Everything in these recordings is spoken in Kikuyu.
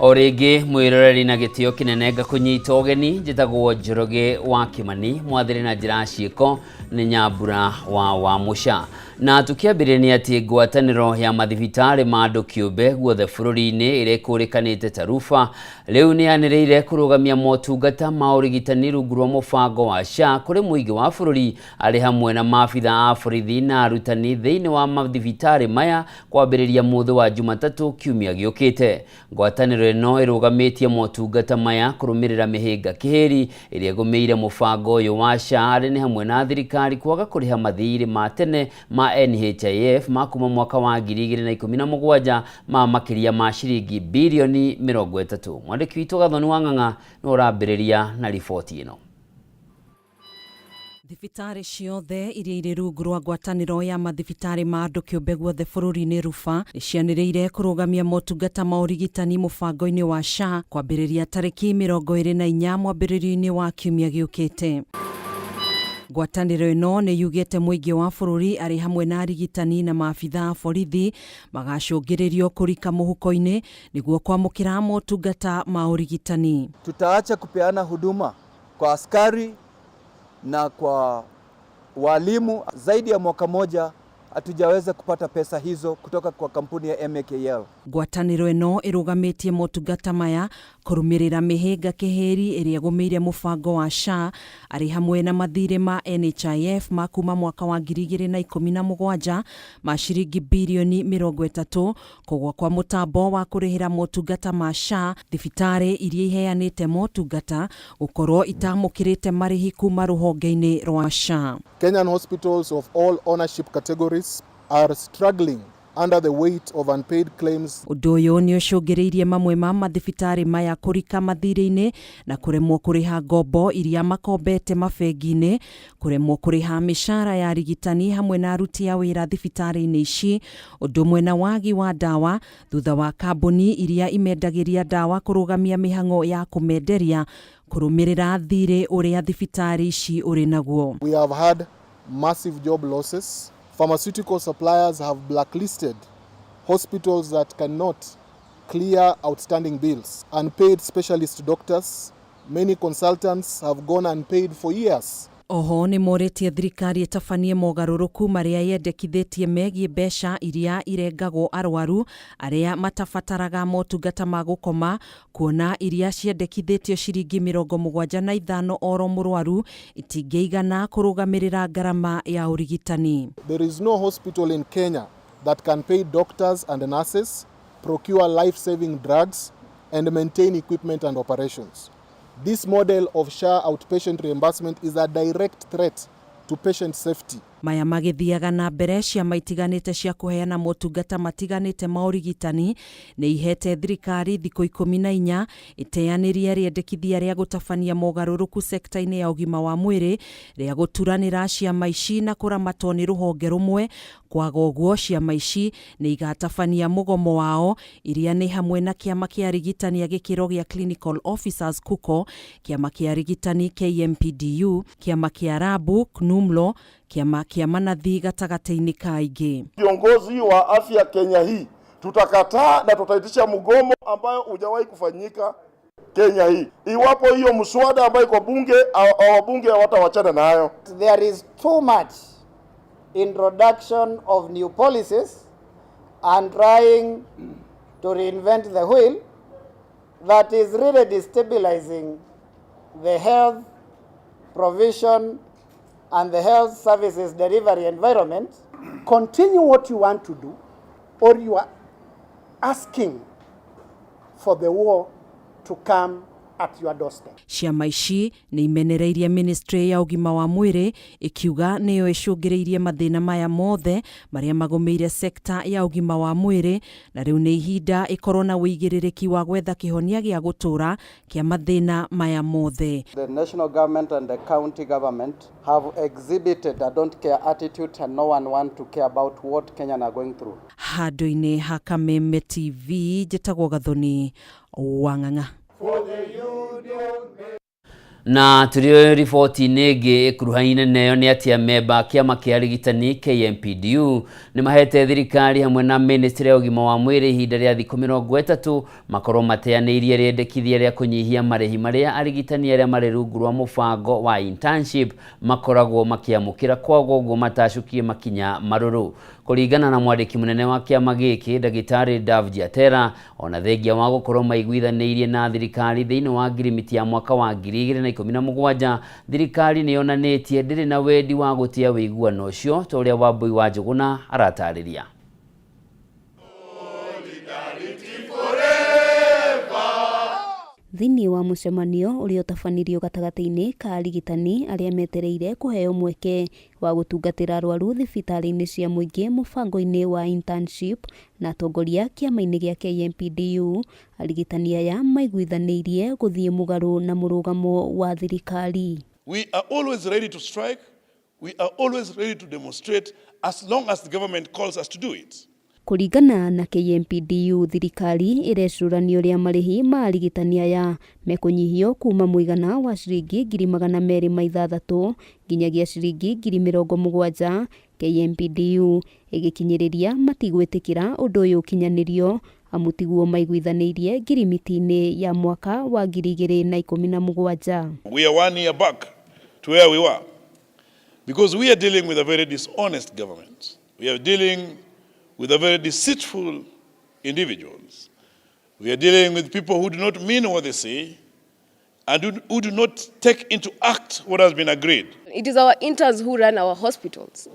O rĩngĩ mwĩroreri na gĩtĩo kĩnene ngakũnyita ũgeni. Njĩtagwo Njoroge wa Kĩmani, mwathĩrĩ na njĩra ya ciĩko nĩ Nyambura wa Wamũca. Na tũkĩambĩrĩria nĩ atĩ ngwatanĩro ya mathibitarĩ ma andũ kĩũmbe guothe bũrũri-inĩ ĩrĩa ĩkũrĩkanĩte ta Rufa rĩu nĩ yanĩrĩire kũrũgamia motungata ma ũrigitani rungu rwa mũbango wa SHA kũrĩ mũingĩ wa bũrũri arĩ hamwe na maabitha a borithi na arutani thĩinĩ wa mathibitarĩ maya kwambĩrĩria mũthĩ wa Jumatatũ kiumia gĩũkĩte. Ngwatanĩro ĩno ĩrũgamĩtie motungata maya kũrũmĩrĩra mĩhĩnga kĩhĩri ĩrĩa ĩgũmĩire mũbango ũyũ wa SHA arĩ nĩ hamwe na thirikari kwaga kũrĩha mathiirĩ ma tene ma NHIF ma kuma mwaka wa 2017 ma makĩria ma ciringi birioni 30. Mwandĩki witũ Gathoni wa Ng'ang'a nĩwe ũrambĩrĩria na riboti ĩno. Thibitarĩ ciothe iria irĩ rungu rwa ngwatanĩro ya mathibitarĩ ma andũ kĩũmbe guothe bũrũri-inĩ Rufa nĩ cianĩrĩire kũrũgamia motungata ma ũrigitani mũbango-inĩ wa SHA kwambĩrĩria tarĩki 24 mwambĩrĩrio-inĩ wa kiumia gĩũkĩte. Ngwatanĩro ĩno nĩ yugĩte mũingĩ wa bũrũri arĩ hamwe na arigitani na maabitha a borithi magacũngĩrĩrio kũrika mũhuko-inĩ nĩguo kwamũkĩra motungata ma ũrigitani. Tutaacha kupeana huduma kwa askari na kwa walimu. Zaidi ya mwaka moja hatujaweza kupata pesa hizo kutoka kwa kampuni ya MAKL. Ngwatanĩro ĩno ĩrũgamĩtie motungata maya kũrũmĩrĩra mĩhĩnga kĩhĩri ĩrĩa ĩgũmĩire mũbango wa SHA arĩ hamwe na mathirĩ ma NHIF ma kuma mwaka wa 2017 ma ciringi birioni 30, kũgwa kwa mũtambo wa kũrĩhĩra motungata ma SHA, thibitarĩ iria iheanĩte motungata gũkorwo itamũkĩrĩte marĩhi kuma rũhonge-inĩ rwa SHA. Kenyan hospitals of all ownership categories are struggling under the weight of unpaid claims. Ũndũ ũyũ nĩ ũcũngĩrĩirie mamwe ma mathibitarĩ maya kũrika mathirĩ-inĩ na kũremwo kũrĩha ngombo iria makombete mabengi-inĩ, kũremwo kũrĩha mĩcara ya arigitani hamwe na aruti a wĩra thibitarĩ-inĩ ici, ũndũ ũmwe na wagi wa ndawa thutha wa kambuni iria imendagĩria ndawa kũrũgamia mĩhang'o ya kũmenderia kũrũmĩrĩra thirĩ ũrĩa thibitarĩ ici ũrĩ naguo. We have had massive job losses. Pharmaceutical suppliers have blacklisted hospitals that cannot clear outstanding bills. Unpaid specialist doctors, many consultants have gone unpaid for years. Oho nĩ morĩtie thirikari ĩtabanie mogarũrũku marĩa yendekithĩtie megiĩ mbeca iria irengagwo arwaru arĩa matabataraga motungata ma gũkoma, kuona iria ciendekithĩtio ciringi 75 oro mũrwaru itingĩigana kũrũgamĩrĩra ngarama ya ũrigitani. There is no hospital in Kenya that can pay doctors and nurses, procure life-saving drugs, and maintain equipment and operations. This model of SHA outpatient reimbursement is a direct threat to patient safety. Maya magĩthiaga na mbere, ciama itiganĩte cia kũheana motungata matiganĩte ma ũrigitani nĩ ihete thirikari thikũ 14 ĩteanĩrie rĩendekithia rĩa gũtabania mogarũrũku sekta-inĩ ya ũgima wa mwĩrĩ rĩa gũturanĩra ciama ici na kũramatwo nĩ rũhonge rũmwe. Kwaga ũguo, ciama ici nĩ igatabania mũgomo wao, iria nĩ hamwe na kĩama kĩa arigitani a gĩkĩro gĩa Clinical Officers KUCO, kĩama kĩa arigitani KMPDU, kĩama kĩa Rabu KNUMLO, kĩama kĩa manathi gatagatĩ-inĩ ka ingĩ. Viongozi wa afya Kenya hii tutakataa na tutaitisha mgomo ambayo hujawahi kufanyika Kenya hii, iwapo hiyo mswada ambayo iko bunge, wabunge hawatawachana nayo. There is too much introduction of new policies and trying to reinvent the wheel that is really destabilizing the health provision and the health services delivery environment. Continue what you want to do, or you are asking for the war to come at your doorstep. Ciama ici nĩ imenereirie ministry ya ũgima wa mwĩrĩ ikiuga nĩyo ĩcũngĩrĩirie mathĩna maya mothe marĩa magũmĩire sekta ya ũgima wa mwĩrĩ, na rĩu nĩ ihinda ĩkorwo na ũigĩrĩrĩki wa gwetha kĩhonia gĩa gũtũra kĩa mathĩna maya mothe. The national government and the county government have exhibited a don't care attitude, and no one want to care about what Kenyan are going through. Handũ-inĩ ha Kameme TV, njĩtagwo Gathoni wa Ng'ang'a. Na tũrĩ riboti-inĩ ĩngĩ ĩkuruhaine nayo nĩ atĩ amemba a kĩama kĩa arigitani KMPDU nĩ mahete thirikari hamwe na ministry ya ũgima wa mwĩrĩ ihinda rĩa thikũ 30 makorwo mateanĩirie rĩendekithia rĩa kũnyihia marĩhi marĩa arigitani arĩa marĩ rungu rwa mũbango wa internship makoragwo makĩamũkĩra, kwaga ũguo matacũkie makinya marũrũ. Kũringana na mwandĩki mũnene wa kĩama gĩkĩ ndagĩtarĩ Davji Atera, ona thengia wa gũkorwo maiguithanĩirie na thirikari thĩinĩ wa ngirimiti ya mwaka wa 2017, thirikari nĩ yonanĩtie ndĩrĩ na wendi wa gũtĩa ũiguano ũcio, ta ũrĩa Wambui wa Njũgũna aratarĩria. Thĩinĩ wa mũcemanio ũrĩa ũtabanirio gatagatĩ-inĩ ka arigitani arĩa metereire kũheo mweke wa gũtungatĩra arwaru thibitarĩ-inĩ cia mũingĩ mũbango-inĩ wa internship na atongoria kĩama-inĩ gĩa KMPDU, arigitani aya maiguithanĩirie gũthiĩ mũgarũ na mũrũgamo wa thirikari. We are always ready to strike. We are always ready to demonstrate as long as the government calls us to do it. Kũringana na KMPDU, thirikari ĩrecũrania ũrĩa marĩhi ma arigitani aya mekũnyihio kuma mũigana wa ciringi 206,000 nginyagia ciringi 70,000. KMPDU ĩgĩkinyĩrĩria matigwĩtĩkĩra ũndũ ũyũ ũkinyanĩrio, amu tiguo maiguithanĩirie ngirimiti-inĩ ya mwaka wa 2017. We are 1 year back to where we were, because we are dealing with a very dishonest government. We are dealing with a very deceitful individuals. We are dealing with people who do not mean what they say and who do not take into act what has been agreed. It is our interns who run our hospitals.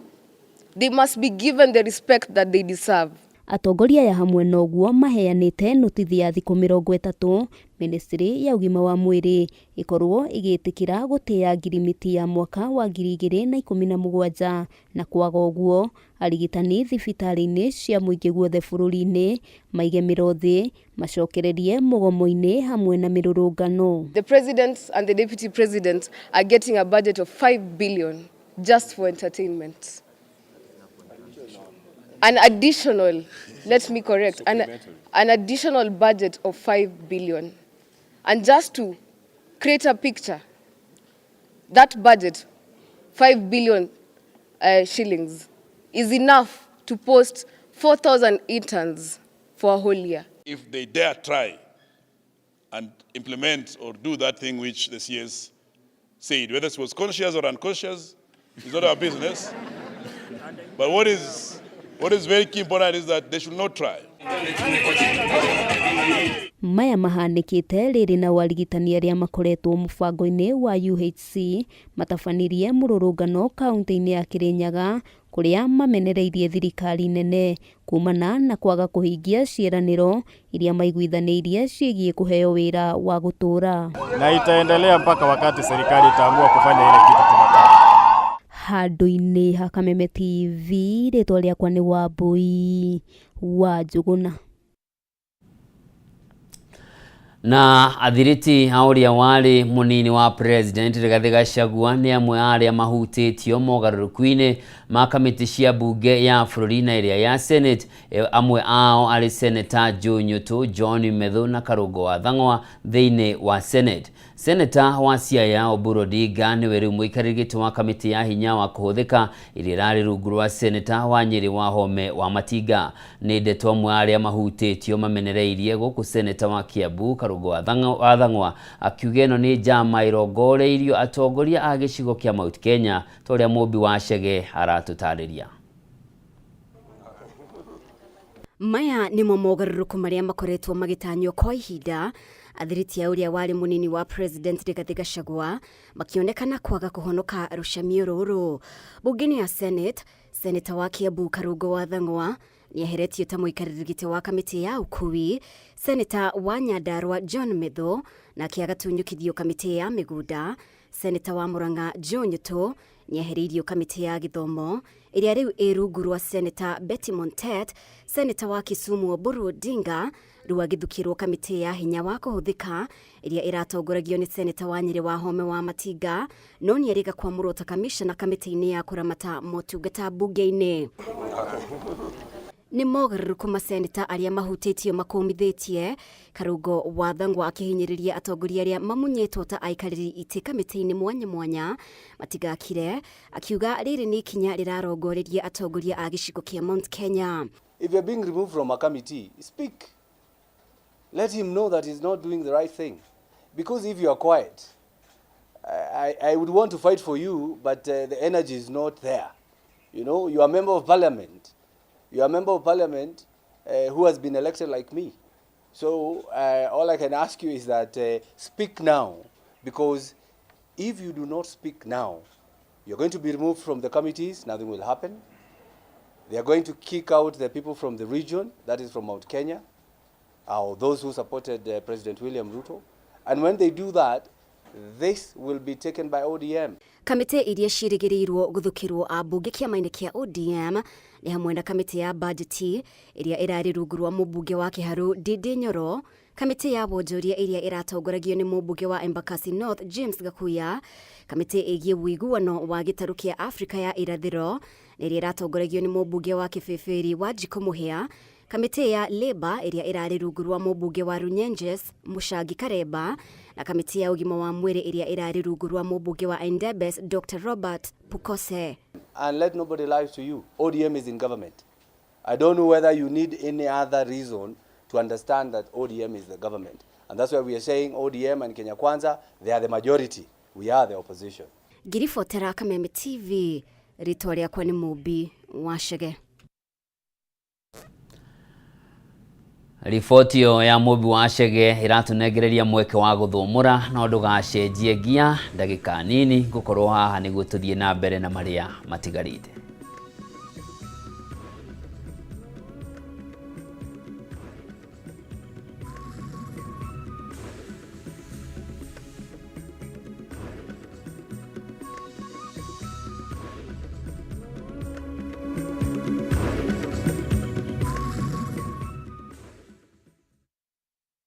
They must be given the respect that they deserve. Atongoria aya hamwe noguo maheanĩte notithi ya thikũ 30 ministry ya ũgima wa mwĩrĩ ĩkorwo ĩgĩtĩkĩra gũtĩa ngirimiti ya mwaka wa 2017, na kwaga ũguo arigitani thibitarĩ-inĩ cia mũingĩ guothe bũrũri-inĩ maige mĩro thĩ macokererie mũgomo-inĩ hamwe na mĩrũrũngano. The president and the deputy president are getting a budget of 5 billion just for entertainment. An additional, let me correct, an additional budget of 5 billion. And just to create a picture, that budget, 5 billion shillings, is enough to post 4,000 interns for a whole year. If they dare try and implement or do that thing which the CS said, whether it was conscious or unconscious, it's not our business. But what is very key important is that they should not try. Maya mahanĩkĩte rĩrĩ na arigitani arĩa makoretwo mũbango-inĩ wa UHC matabanirie mũrũrũngano kaunti-inĩ ya Kirinyaga kũrĩa mamenereirie thirikari nene kumana na kwaga kũhingia ciĩranĩro iria maiguithanĩirie ciĩgiĩ kũheo wĩra wa gũtũũra. Na itaendelea mpaka wakati serikali itaamua kufanya ile kitu tunataka. Handũ-inĩ ha Kameme TV, rĩtwa rĩakwa nĩ Wambui wa Njũgũna. Na athiriti a ũrĩa warĩ mũnini wa president Rigathĩ Gachagua nĩ amwe a arĩa mahutĩtio mogarũrũku-inĩ ma kamĩtĩ cia bunge ya bũrũri na ĩrĩa ya Senate. Amwe ao arĩ Senator Joe Nyutu, John Methu na Karũngo wa Thang'wa thĩinĩ wa Senate. Senator wa Siaya Oburu Odinga nĩwe rĩu mũikarĩri gĩtĩ wa kamĩtĩ ya hinya wa kũhũthĩka ĩrĩa ĩrarĩ rungu rwa Senator wa Nyĩrĩ Wahome wa Matinga. Nĩ ndeto amwe arĩa mahutĩtio mamenereirie gũkũ Senator wa Kiambu Karũngo wa Thang'wa akiuga ĩno nĩ njama ĩrongoreirio atongoria a gĩcigo kĩa Mount Kenya, ta ũrĩa Mũmbi wa Chege aratũtarĩria. Maya nĩmo mogarũrũku marĩa makoretwo magĩtanywo kwa ihinda. Athiriti a ũrĩa warĩ mũnini wa president Rigathĩ Gachagua makĩonekana kwaga kũhonoka rũcamio rũrũ. Bunge-inĩ ya Senate, Senator wa Kiambu Karũngo wa Thang'wa nĩeheretio ta mũikarĩri gĩtĩ wa kamĩtĩ ya ũkui. Senator wa Nyandarua John Methu nake agatunyũkithio kamĩtĩ ya mĩgũnda. Senator wa Murang'a Joe Nyutu nĩehereirio kamĩtĩ ya gĩthomo ĩrĩa rĩu ĩ rungu rwa Senator Betty Montet. Senator wa Kisumu Oburu Odinga rĩu agĩthukĩrwo kamĩtĩ ya hinya wa kũhũthĩka ĩrĩa ĩratongoragio nĩ Senator wa Nyĩrĩ Wahome wa Matinga, no nĩerĩga kwamũrwo ta kamishna kamĩtĩ-inĩ ya kũramata motungata bunge-inĩ. Nĩ mogarũrũku maseneta arĩa mahutĩtio makũmithĩtie Karungo wa Thang'wa akĩhinyĩrĩria atongoria arĩa mamunyĩtwo ta aikarĩri itĩ kamĩtĩ-inĩ mwanya mwanya matigakire, akiuga rĩrĩ nĩ ikinya rĩrarongoreria atongoria a gĩcigo kĩa Mount Kenya. If you're being removed from a committee, speak. Let him know that he's not doing the right thing. Because if you are quiet, I would want to fight for you, but the energy is not there. You know, you are a member of parliament. You are a member of parliament who has been elected like me. So all I can ask you is that speak now, because if you do not speak now, you're going to be removed from the committees, nothing will happen. They are going to kick out the people from the region, that is from Mount Kenya, or those who supported President William Ruto. And when they do that, this will be taken by ODM. Kamĩtĩ iria ciĩrĩgĩrĩirwo gũthukĩrwo ambunge kĩama-inĩ kĩa ODM nĩ hamwe na kamĩtĩ ya bajeti ĩrĩa ĩrarĩ rungu rwa mũmbunge wa Kĩharũ Ndindi Nyoro, kamĩtĩ ya wonjoria ĩrĩa ĩratongoragio nĩ mũmbunge wa Embakasi North James Gakuya, kamĩtĩ ĩgiĩ ũiguano wa gĩtarũ kĩa Afrika ya irathĩro na ĩrĩa ĩratongoragio nĩ mũmbunge wa Kĩbĩbĩri Wanjikũ Mũhĩa, kamĩtĩ ya Labour ĩrĩa ĩrarĩ rungu rwa mũmbunge wa Runyenjes Mũcangi Karemba, na kamĩtĩ ya ũgima wa mwĩrĩ ĩrĩa ĩrarĩ rungu rwa mũmbunge wa Endebess Dr Robert Pukose. And let nobody lie to you. ODM is in government. I don't know whether you need any other reason to understand that ODM is the government. And that's why we are saying ODM and Kenya Kwanza, they are the majority. We are the opposition. Ngiribotera Kameme TV, rĩtwa rĩakwa nĩ Mũmbi wa Chege. Riboti ĩyo ya Mũmbi wa Chege ĩratũnengereria mweke wa gũthũmũra no ndũgacenjie ngia ndagĩka nini ngũkorwo haha nĩguo tũthiĩ na mbere na marĩa matigarĩte.